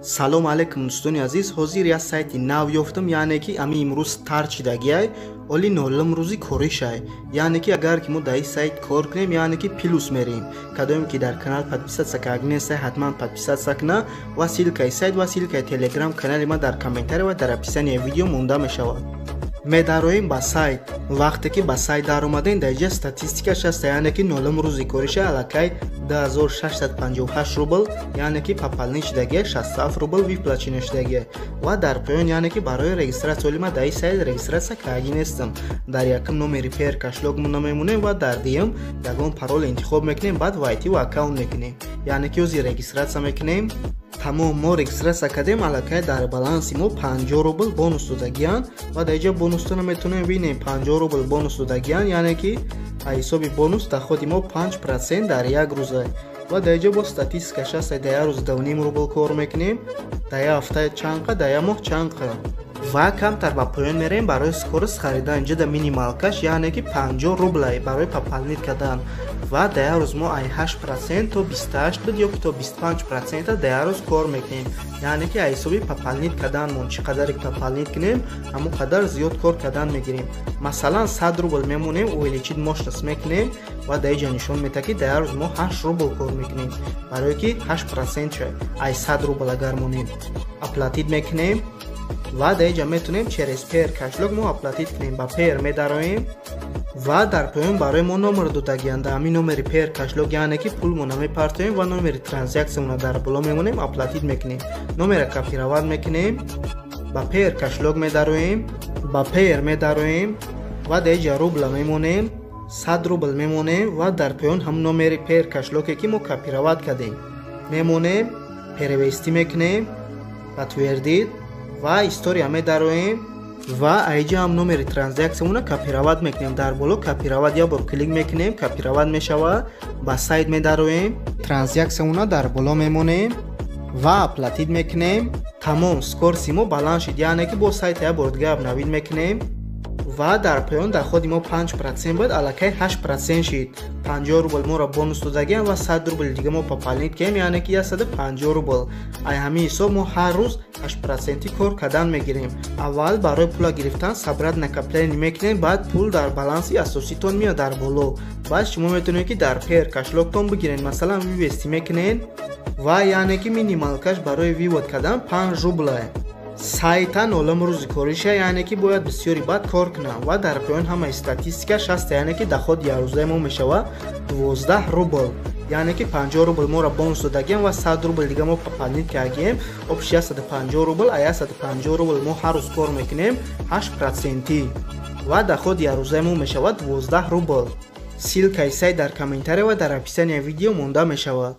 Салом алейкум, дӯстони азиз. Ҳозир як сайти нав ёфтам, яъне ки ами имрӯз старт шидагиай, оли нолум рӯзи коришай. Яъне ки агар ки мо дар ин сайт кор кунем, яъне ки плюс мерем. Кадоме ки дар канал подписаться карда нестай, ҳатман подписаться куна ва ссылкаи сайт ва ссылкаи телеграм канали ман дар комментария ва дар описанияи видео монда мешавад. Медароем ба сайт. Вақте ки ба сайт даромадем, дар инҷа статистикаш аст, яъне ки нолум рӯзи кориша аллакай 2658 рубл, яъне ки пополнить шудагия, 67 рубл выплачено шудагия. Ва дар поён, яъне ки барои регистрация, оли ман дар ин сайт регистрация кардаги нестам. Дар якум номери Payeer кошелёкмона мемонем ва дар дуюм ягон парол интихоб мекунем, баъд войти в аккаунт мекунем, яъне ки ози регистрация мекунем. Тамом, мо регистрация кардем. Аллакай дар баланси мо 50 рубл бонус додагиянд ва дар инҷа бонустона метавонем бинем. 50 рубл бонус додагиянд, яъне ки аз ҳисоби бонус доходи мо 5% дар як рӯза. Ва дар инҷо бо статистикаш аст: дар як рӯз 2,5 рубл кор мекунем, дар як ҳафта чанд қа, дар як моҳ чанд қа. Ва камтар ба поён мерем. Барои скорость харидан инҷа минималкаш, яъне ки 50 рублай барои пополнить кардан. Ва дар як рӯз мо ай 8% то 28 буд ё ки то 25 процента дар як рӯз кор мекунем, яъне ки аз ҳисоби пополнить карданмон, чӣ қадаре ки пополнить кунем, ҳамон қадар зиёд кор кардан мегирем. Масалан, 100 рубл мемонем, увеличить мощность мекунем ва дар инҷа нишон медиҳад, ки дар як рӯз мо 8 рубл кор мекунем, барое ки 8% ай 100 рубл агар монем. Оплатить мекунем ва дар инҷа метавонем через Payeer кошелёк мо оплатить кунем. Ба Payeer медароем ва дар поён барои мо номер додагиянд. Дар ҳамин номери Payeer кошелёк, яъне ки пулмона мепартоем ва номери транзакциямона дар боло мемонем, оплатить мекунем. Номера копировать мекунем, ба Payeer кошелёк медароем, ба Payeer медароем ва дар инҷа рубла мемонем, 100 рубл мемонем ва дар поён ҳамн номери Payeer кошелёке ки мо копировать кардем мемонем, перевести мекунем, подтвердить ва история медароем ва айҷа ҳам номери транзакциямона копировать мекунем. Дар боло копировать як бор клик мекунем, копировать мешавад. Ба сайт медароем, транзакциямона дар боло мемонем ва оплатить мекунем. Тамом, скорости мо баланд шуд, яъне ки бо сайта як бор дига обновить мекунем ва дар поён доходи мо 5% буд, аллакай 8% шид. 50 рубл моро бонус додагиам ва 100 рубл дига мо пополнить кардем, яъне ки 150 рубл. Ай ҳамин ҳисоб мо ҳар рӯз 8 процентӣ кор кардан мегирем. Аввал барои пула гирифтан собрать накопление мекунем, баъд пул дар баланси асоситон меояд дар боло. Баъд шумо метавонед, ки дар Payeer кошелёктон бигиред. Масалан, вывести мекунед ва яъне ки минималкаш барои вывод кардан 5 рубла. Сайта нолум рӯзи кориша, яъне ки бояд бисёри бад кор кунам. Ва дар поён ҳамаи статистикаш ҳаст, яъне ки доходи яррӯзаи мо мешавад 12 рубл, яъне ки 50 рубл моро бонус додагием ва 100 рубл дига мо пополнить кардагием, общий 150 рубл. А 150 рубл мо ҳар рӯз кор мекунем 8 процентӣ ва доходи яррӯзаи мо мешавад 12 рубл. Ссылкаи сайт дар комментария ва дар описанияи видео монда мешавад.